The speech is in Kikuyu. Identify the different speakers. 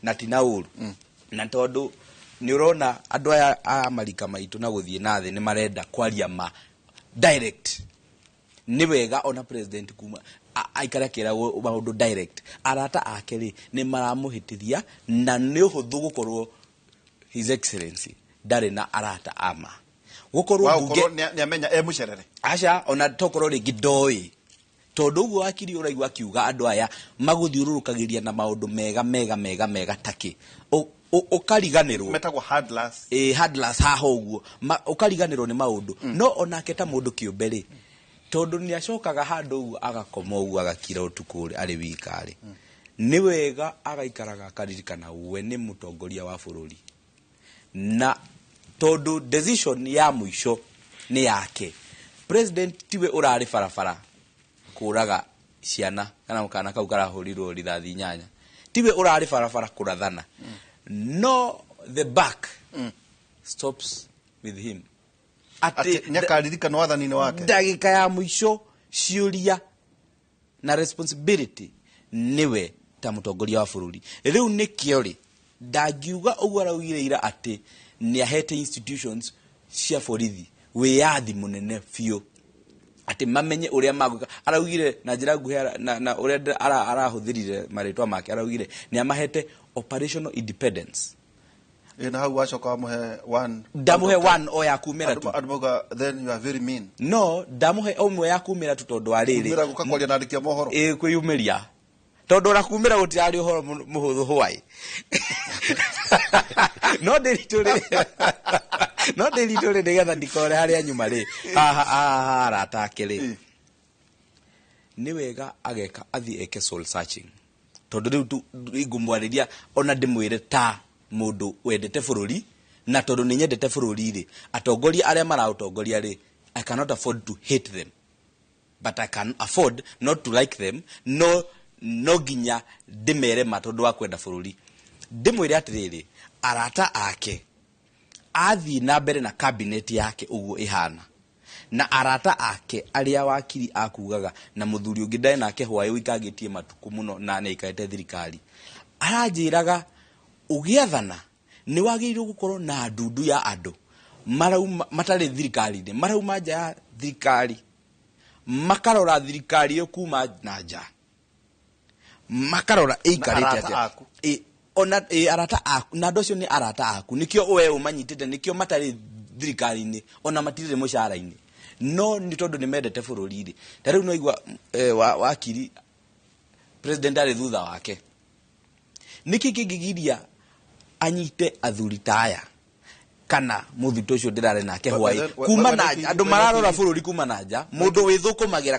Speaker 1: Na ti na ũru, na tondũ nĩ ũrona andũ aya a marika maitũ na gũthiĩ na thĩ nĩ marenda kwaria ma direct. Nĩ wega ona president kuma aikare akĩragwo maũndũ direct. Arata ake rĩ, nĩ maramũhĩtithia, na nĩ ũhũthũ gũkorwo His Excellency ndarĩ na arata ama gũkorwo
Speaker 2: wa
Speaker 1: mbunge.
Speaker 2: Gũkorwo nĩ amenya e mũcerere.
Speaker 1: Aca, ona tokorwo rĩngĩ ndoĩ, tondũ ũguo wakiri ũraigua akiuga andũ aya magũthiũrũrũkagĩria na maũndũ mega mega mega mega takĩ ũkariganĩrwo.
Speaker 2: Metagwo handlers.
Speaker 1: Ĩ, handlers haha ũguo. Ũkariganĩrwo nĩ maũndũ. No onake ta mũndũ kĩũmbe rĩ, tondũ nĩ acokaga handũ ũguo agakoma ũguo agakira ũtukũ rĩ, arĩ wika rĩ, nĩ wega agaikaraga akaririkana we nĩ mũtongoria wa bũrũri, na tondũ decision ya mũico nĩ yake. President tiwe ũrarĩ barabara kũraga ciana kana kana kau karahũrirwo rithathi 8, tiwe ũrarĩ barabara kũrathana, no the buck stops with him.
Speaker 2: Atĩ nĩ akaririkana wathani-inĩ wake.
Speaker 1: Ndagĩka ya mũico, ciũria na responsibility niwe ta mũtongoria wa bũrũri. Rĩu nĩkĩo rĩ ndangiuga ũguo araugire ira atĩ nĩ ahete institutions cia borithi wĩyathi mũnene biũ atĩ mamenye ũrĩa magwĩka. Araugire na njĩra nguhĩ na ũrĩa arahũthĩrire marĩtwa make, araugire nĩ amahete operational independence.
Speaker 2: Ĩ, na hau wacoka wamũhe one.
Speaker 1: Ndamũhe one o ya kumĩra tu.
Speaker 2: Andũ mauga, "Then you are very mean."
Speaker 1: No ndamũhe ũmwe ya kumĩra tu tondũ wa rĩrĩ.
Speaker 2: Kumĩra gũka kwaria na andĩki a mohoro.
Speaker 1: Ĩ, kwĩyumĩria, tondũ ona kumĩra gũtirarĩ ũhoro mũhũthũ hwaĩ. No ndĩritũ rĩ nĩgetha ndikore harĩa nyuma rĩ, haha haha arata ake rĩ, nĩ wega ageka athiĩ eke soul searching, tondũ rĩu ingũmwarĩria ona ndĩmwĩre ta mũndũ wendete bũrũri, na tondũ nĩ nyendete bũrũri rĩ, atongoria arĩa maraũtongoria rĩ, I cannot afford to hate them, but I can afford not to like them. No nginya ndĩmere ma tondũ wa kwenda bũrũri. Ndĩmwĩre atĩrĩrĩ, arata ake athiĩ na mbere na cabinet yake ũguo ĩhana, na arata ake arĩa wakiri akugaga na mũthuri ũngĩ ndarĩ nake hwaĩ ũikangĩtie matukũ mũno na nĩ aikarĩte thirikari, aranjĩraga ũgĩathana nĩ wagĩrĩirwo gũkorwo na ndundu ya andũ marauma matarĩ thirikari-inĩ, marauma nja ya thirikari, makarora thirikari ĩyo kuma na nja, makarora ĩikarĩte
Speaker 2: arata
Speaker 1: atĩa.
Speaker 2: Aku.
Speaker 1: Ĩ, ona ĩ, arata aku, na andũ acio nĩ arata aku, nĩkĩo we ũmanyitĩte, nĩkĩo matarĩ thirikari-inĩ, ona matirĩ mũcara-inĩ, no nĩ tondũ nĩ mendete bũrũri rĩ. Ta rĩu no igua wakiri president arĩ thutha wake, nĩkĩ kĩngĩgiria anyite athuri ta aya kana mũthito ũcio ndĩrarĩ nake hwaĩ kuma na nja, andũ mararora bũrũri kuma na nja, mũndũ wĩthũkũmagĩra?